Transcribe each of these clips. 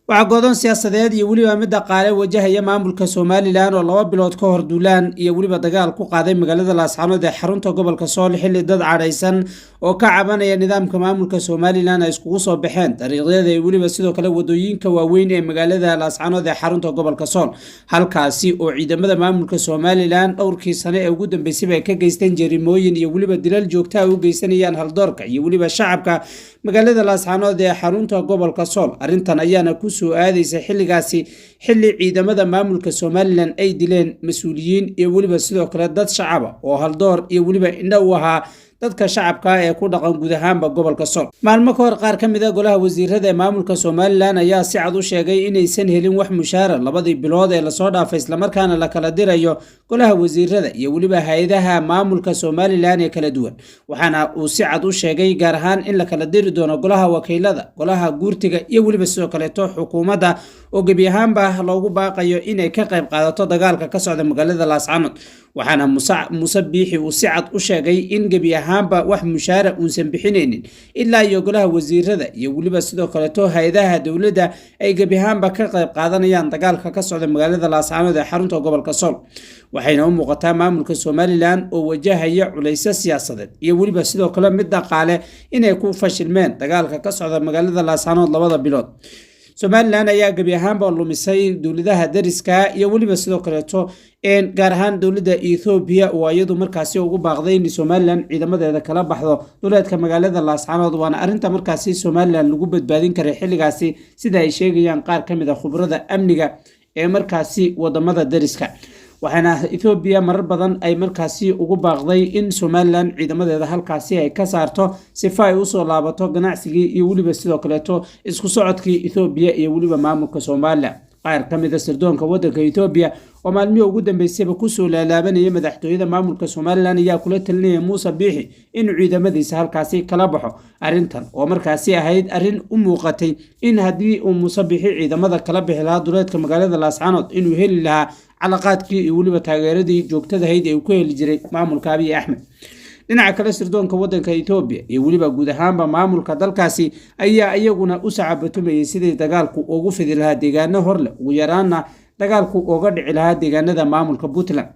Waxaa godoon siyaasadeed iyo weliba mid dhaqaale wajahaya maamulka Somaliland oo 2 bilood ka hor duulaan iyo weliba dagaal ku qaaday magaalada Laascaanood ee xarunta gobolka Sool, xilli dad cadhaysan oo ka cabanaya nidaamka maamulka Somaliland ay iskugu soo baxeen dariiqyada iyo weliba sidoo kale wadooyinka waaweyn ee magaalada Laascaanood ee xarunta gobolka Sool, halkaasi oo ciidamada maamulka Somaliland dhowrkii sane ee ugu dambeysayba ay ka geysteen jerimooyin iyo weliba dilal joogta ay u geysanayaan haldoorka iyo weliba shacabka magaalada Laascaanood ee xarunta gobolka Sool. Arrintan ayaana ku soo aadaysa xilligaasi, xilli ciidamada maamulka Somaliland ay dileen mas-uuliyiin iyo weliba sidoo kale dad shacaba oo haldoor iyo weliba indho u ahaa dadka shacabka ee ku dhaqan guud ahaanba gobolka Sool. Maalmo ka hor, qaar ka mid a golaha wasiirada ee maamulka Somaliland ayaa si cad u sheegay inaysan helin wax mushaara 2dii bilood ee lasoo dhaafay, islamarkaana la kala dirayo golaha wasiirada iyo weliba hay-adaha maamulka Somaliland ee kala duwan. Waxaana uu si cad u sheegay gaar ahaan in la kala diri doono golaha wakiilada, golaha guurtiga iyo weliba sidoo kaleeto xukuumadda, oo gebi ahaanba loogu baaqayo inay ka qayb qaadato dagaalka ka socda magaalada Laascaanood. Waxaana Muuse Biixi uu si cad u sheegay in gebi ahaanba wax mushaara uusan bixinaynin ilaa iyo golaha wasiirada iyo weliba sidoo kaleeto hay-adaha dowladda ay gebi ahaanba ka qayb qaadanayaan dagaalka ka socda magaalada Laascaanood ee xarunta gobolka Sool. Waxayna u muuqataa maamulka Somaliland oo wajahaya culaysyo siyaasadeed iyo weliba sidoo kale mid dhaqaale inay ku fashilmeen dagaalka ka socda magaalada Laascaanood 2da bilood. Somaliland ayaa gebi ahaanba lumisay dowladaha dariska iyo weliba sidoo kaleeto gaar ahaan dowladda Ethoobiya, oo iyadu markaasi ugu baaqday in Somaliland ciidamadeeda kala baxdo duleedka magaalada Laascaanood. Waana arrinta markaasi Somaliland lagu badbaadin karay xilligaasi, sida ay sheegayaan qaar ka mid a khubrada amniga ee markaasi wadamada dariska. Waxaana Ethoobiya marar badan ay markaasi ugu baaqday in Somaliland ciidamadeeda halkaasi ay ka saarto, sifa ay usoo laabato ganacsigii iyo weliba sidoo kaleeto isku socodkii Ethoobiya iyo weliba maamulka Somaliland. Qaar ka mid a sirdoonka wadanka Ethoobiya oo maalmihii ugu dambeysayba kusoo laalaabanaya madaxtooyada maamulka Somaliland ayaa kula talinaya Muuse Biixi inuu ciidamadiisa halkaasi kala baxo. Arrintan oo markaasi ahayd arrin u muuqatay in haddii uu Muuse Biixi ciidamada kala bixi lahaa duleedka magaalada Laascaanood, inuu heli lahaa calaqaadkii iyo weliba taageeradii joogtadahayd ee uu ku heli jiray maamulka Abiy Axmed. Dhinaca kale, sirdoonka wadanka Etoobiya iyo weliba guud ahaanba maamulka dalkaasi ayaa iyaguna u sacabatumayay sidii dagaalku ugu fidi lahaa deegaano horleh, ugu yaraanna dagaalku uga dhici lahaa deegaanada maamulka Puntland.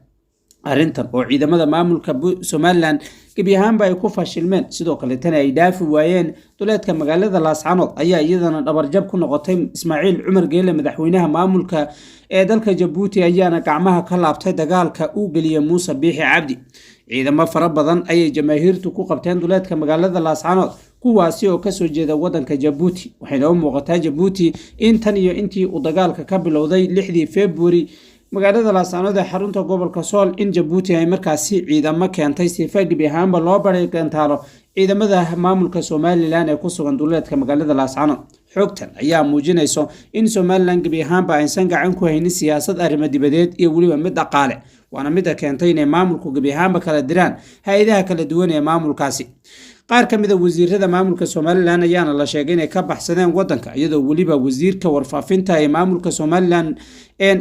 Arrintan oo ciidamada maamulka Somaliland gebi ahaanba ay ku fashilmeen, sidoo kale tana ay dhaafi waayeen duleedka magaalada Laascanood, ayaa iyadana dhabarjab ku noqotay Ismaaciil Cumar Geele. Madaxweynaha maamulka ee dalka Jabuuti ayaana gacmaha ka laabtay dagaalka uu geliyay Muuse Biixi Cabdi. Ciidamo fara badan ayay jamaahiirtu ku qabteen duleedka magaalada Laascanood, kuwaasi oo kasoo jeeda wadanka Jabuuti. Waxayna u muuqataa Jabuuti in tan iyo intii uu dagaalka ka bilowday 6dii Februari magaalada Laascaanood ee xarunta gobolka Sool, in Jabuuti ay markaasi ciidamo keentay, sifa gebi ahaanba loo baray gantaalo ciidamada maamulka Somaliland ee ku sugan duleedka magaalada Laascaanood. Xogtan ayaa muujinayso in Somaliland gebi ahaanba aysan gacan ku haynin siyaasad arrimo dibadeed iyo weliba mid dhaqaale, waana midda keentay inay maamulku gebi ahaanba kala diraan hay-adaha kala duwan ee maamulkaasi. Qaar ka mid a wasiirada maamulka Somaliland ayaana la sheegay inay ka baxsadeen wadanka, iyadoo weliba wasiirka warfaafinta ee maamulka Somaliland,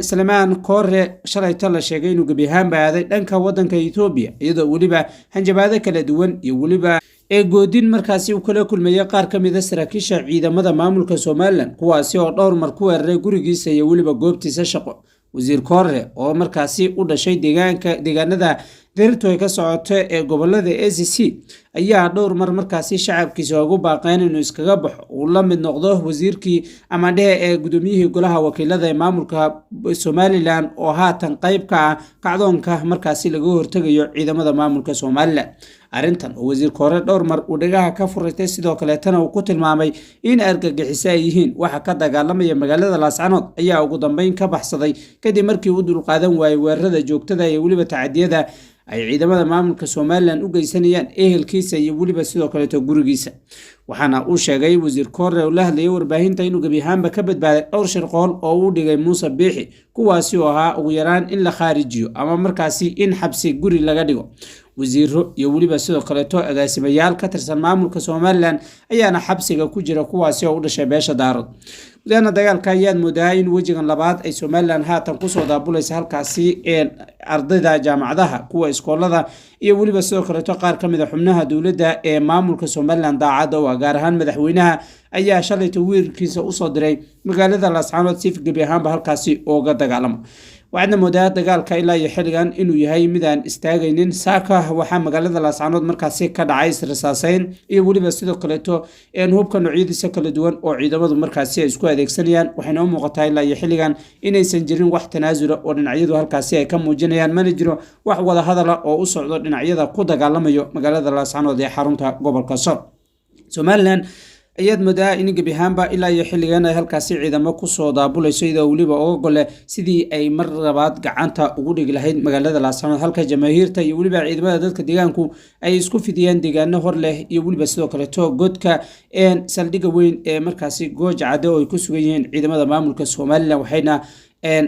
Salmaan Koore, shalayto la sheegay inuu gebi ahaanba aaday dhanka wadanka Etoobiya, iyadoo weliba hanjabaado kala duwan iyo weliba ee goodin markaasi uu kala kulmayay qaar ka mid a saraakiisha ciidamada maamulka Somaliland, kuwaasi oo dhowr mar ku weeraray gurigiisa iyo weliba goobtiisa shaqo. Wasiir Koore oo markaasi u dhashay deegaanka deegaanada dirirtu ay ka socoto ee gobolada ACC ayaa dhowr mar markaasi shacabkiisa ugu baaqeen inuu iskaga baxo, uu la mid noqdo wasiirkii ama dhehe ee gudoomiyihii golaha wakiilada ee maamulka Somaliland, oo haatan qayb ka ah kacdoonka markaasi laga hortegayo ciidamada maamulka Somaliland. Arrintan oo wasiir Koore dhowr mar uu dhagaha ka furaystay, sidoo kaleetana uu ku tilmaamay in argagixiso ay yihiin waxa ka dagaalamaya magaalada Laascanood, ayaa ugu dambeyn ka baxsaday kadib markii uu dulqaadan waayey weerarada joogtada iyo weliba tacadiyada ay ciidamada maamulka Somaliland u geysanayaan ehelkiisa iyo weliba sidoo kaleeto gurigiisa. Waxaana uu sheegay wasiir Koore oo la hadlayay warbaahinta inuu gebi ahaanba ka badbaaday dhowr shirqool oo uu dhigay Muuse Biixi, kuwaasi oo ahaa ugu yaraan in la khaarijiyo ama markaasi in xabsi guri laga dhigo. Wasiiro iyo weliba sidoo kaleeto agaasimayaal ka tirsan maamulka Somalilan ayaana xabsiga ku jira, kuwaasi oo u dhashay beesha Daarood. Gudaana dagaalka ayaad moodaa in wejigan labaad ay Somalilan haatan kusoo daabulaysa halkaasi ardayda jaamacadaha, kuwa iskoolada iyo weliba sidoo kaleeto qaar ka mid a xubnaha dowladda ee maamulka Somalilan daacadda u ah, gaar ahaan madaxweynaha ayaa shalayta wiilkiisa usoo diray magaalada Laascaanood si gebi ahaanba halkaasi ooga dagaalamo. Waxaadna moodaa dagaalka ilaa iyo xilligan inuu yahay midaan istaagaynin. Saaka waxaa magaalada Laascaanood markaasi ka dhacay israsaaseyn iyo weliba sidoo kaleeto hubka noocyadiisa kala duwan oo ciidamadu markaasi ay isku adeegsanayaan. Waxayna u muuqataa ilaa iyo xilligan inaysan jirin wax tanaasula oo dhinacyadu halkaasi ay ka muujinayaan, mana jiro wax wadahadala oo u socdo dhinacyada ku dagaalamayo magaalada Laascaanood ee xarunta gobolka Sool. Somalilan ayaad moodaa in gebi ahaanba ilaa iyo xilligan ay halkaasi ciidamo kusoo daabulayso, iyadoo weliba oga gole sidii ay mar labaad gacanta ugu dhigi lahayd magaalada Laascaanood, halka jamaahiirta iyo weliba ciidamada dadka deegaanku ay isku fidiyeen deegaano hor leh iyo weliba sidoo kaleeto godka saldhigga weyn ee markaasi Gooja Cadde oo ay ku sugan yihiin ciidamada maamulka Somalilan. Waxayna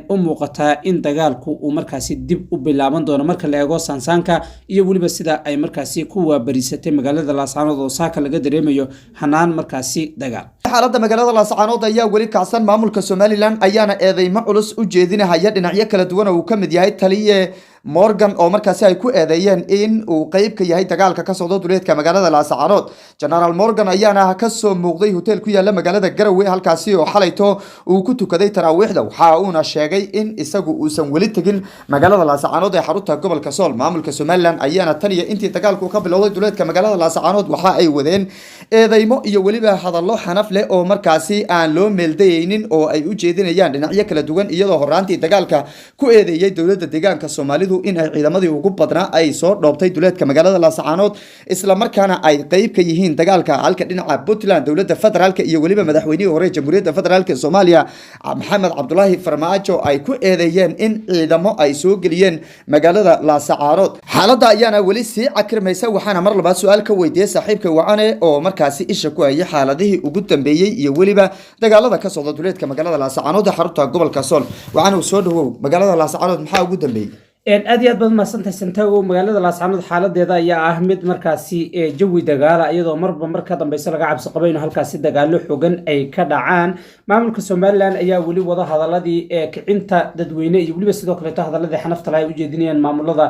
u muuqataa in dagaalku uu markaasi dib u bilaaban doono marka la eego saansaanka iyo weliba sida ay markaasi ku waabarisatay magaalada Laascaanood oo saaka laga dareemayo hanaan markaasi dagaal. Xaaladda magaalada Laascaanood ayaa weli kacsan. Maamulka Somalilan ayaana eedeymo culus u jeedinahaya dhinacyo kala duwan oo uu ka mid yahay taliye Morgan, oo markaasi ay ku eedeeyeen in uu qeyb ka yahay dagaalka ka socdo duleedka magaalada Laascaanood. Genaraal Morgan ayaana kasoo muuqday hotel ku yaala magaalada Garowe, halkaasi oo xalayto uu ku tukaday taraawiixda. Waxa uuna sheegay in isagu uusan weli tegin magaalada Laascaanood ee xarunta gobolka Sool. Maamulka Somalilan ayaana tan iyo intii dagaalku ka bilowday duleedka magaalada Laascaanood waxa ay wadeen eedeymo iyo weliba hadallo xanaf leh oo markaasi aan loo meeldayeynin oo ay u jeedinayaan dhinacyo kala duwan, iyadoo horaantii dagaalka ku eedeeyey dowladda deegaanka Soomaalidu in ay ciidamadii ugu badnaa ay soo dhoobtay duleedka magaalada Laascaanood, isla markaana ay qeyb ka yihiin dagaalka, halka dhinaca Puntland, dowladda federaalka iyo weliba madaxweynihii hore Jamhuuriyadda Federaalk Soomaaliya Maxamed Cabdulaahi Farmaajo ay ku eedeeyeen in ciidamo ay soo geliyeen magaalada Laascaanood. Xaaladda ayaana weli sii cakirmaysa. Waxaana mar labaad su-aal ka weydiiyey saaxiibka Wacane oo markaasi isha ku hayay xaaladihii ugu dambeeyey iyo weliba dagaalada ka socda duleedka magaalada Laascaanood ee xarunta gobolka Sool. Wacane, soo dhawow. Magaalada Laascaanood maxaa ugu dambeeyey? Aad iyo aad baad mahadsantahay, Santago. Magaalada Laascaanood xaaladeeda ayaa ah mid markaasi jawi dagaala, iyadoo marba mar ka dambeysa laga cabsi qabo inuu halkaasi dagaalo xogan ay ka dhacaan. Maamulka Somalilan ayaa weli wada hadaladii kicinta dadweyne iyo weliba sidoo kaleeto hadaladii xanafta laha ay ujeedinayaan maamulada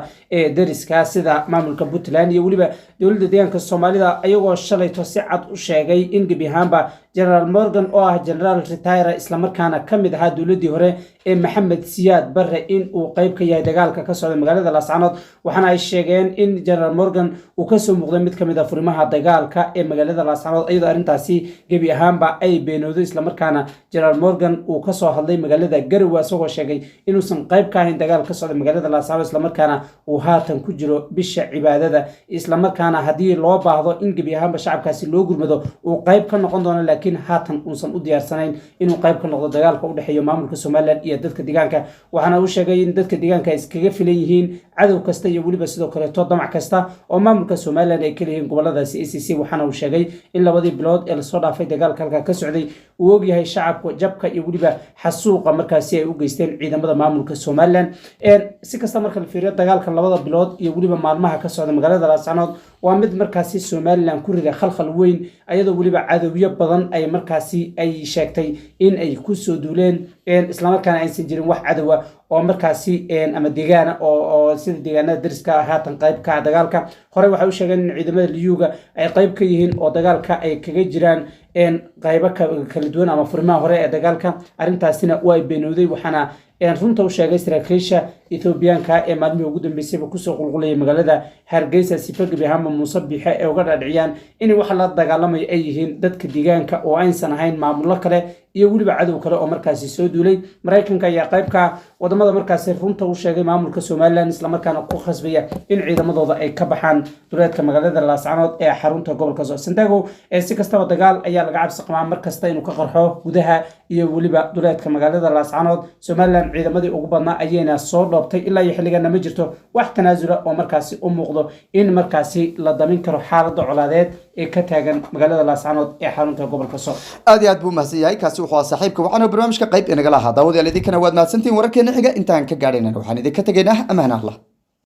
deriska, sida maamulka Puntland iyo weliba dowladda deegaanka Soomaalida, ayagoo shalayto si cad u sheegay in gebi ahaanba Generaal Morgan oo ah generaal retire, islamarkaana ka mid ahaa dowladdii hore ee Maxamed Siyaad Barre, in uu qayb ka yahay dagaalka ka socda magaalada Laascaanood. Waxaana ay sheegeen in Generaal Morgan uu kasoo muuqday mid kamid ah furimaha dagaalka ee magaalada Laascaanood, iyadoo arrintaasi gebi ahaanba ay beenooday, islamarkaana Generaal Morgan uu kasoo hadlay magaalada Garowe isagoo sheegay inuusan qayb ka ahayn dagaal ka socda magaalada Laascaanood, islamarkaana uu haatan ku jiro bisha cibaadada, islamarkaana haddii loo baahdo in gebi ahaanba shacabkaasi loo gurmado uu qayb ka noqon doono, laakiin haatan uusan u diyaarsanayn inuu qayb ka noqdo dagaalka u dhexeeya maamulka Somalilan iyo dadka deegaanka. Waxaana uu sheegay in dadka deegaanka ay iskaga filan yihiin cadow kasta iyo weliba sidoo kaleeto damac kasta oo maamulka Somalilan ay ka leeyihiin goboladaasi ACC. Waxaana uu sheegay in labadii bilood ee lasoo dhaafay dagaalka halkaa ka socday uu ogyahay shacabku jabka iyo weliba xasuuqa markaasi ay u geysteen ciidamada maamulka Somalilan. Si kasta marka la fiiriyo, dagaalka labada bilood iyo weliba maalmaha ka socda magaalada Laascaanood waa mid markaasi Somalilan ku rida khalkhal weyn, ayadoo weliba cadowyo badan ay markaasi ay sheegtay in ay kusoo duuleen, islamarkaana aysan jirin wax cadowa oo markaasi ama deegaana oo sida deegaanada dariska haatan qayb ka ah dagaalka. Horey waxay u sheegeen in ciidamada Liyuga ay qayb ka yihiin oo dagaalka ay kaga jiraan qaybo kala duwan ama furimaha hore ee dagaalka. Arrintaasina waa ay beenowday. Waxaana runta u sheegay saraakiisha Ethoobiyaanka ee maalmihii ugu dambeysayba kusoo qulqulayay magaalada Hargeysa sifa gebi ahaanba Muuse Bixe ee uga dhaadhiciyaan in waxa la dagaalamayo ay yihiin dadka deegaanka oo aysan ahayn maamullo kale iyo weliba cadow kale oo markaasi soo duulay. Maraykanka ayaa qaybka wadamada markaasi runta u sheegay maamulka Somalilan, islamarkaana ku khasbaya in ciidamadooda ay ka baxaan duleedka magaalada Laascaanood ee xarunta gobolka Sool. Santago, si kastaba dagaal ayaa laga cabsi qabaa mar kasta inuu ka qarxo gudaha iyo weliba duleedka magaalada Laascaanood. Somalilan ciidamadii ugu badnaa ayayna soo dhoobtay. Ilaa iyo xilligana ma jirto wax tanaasula oo markaasi u muuqdo in markaasi la damin karo xaaladda colaadeed ee ka taagan magaalada Laascaanood ee xarunta gobolka Sool. Aad iyo aad buu mahadsan yahay. Kaasi wuxuu ahaa saaxiibka waxaana barnaamijka qayb inagala ahaa. Daawadayaal, idinkana waad mahadsantihiin. Wararkeena xiga intaan ka gaadhaynana waxaan idinka tegaynaa ammaan Allah.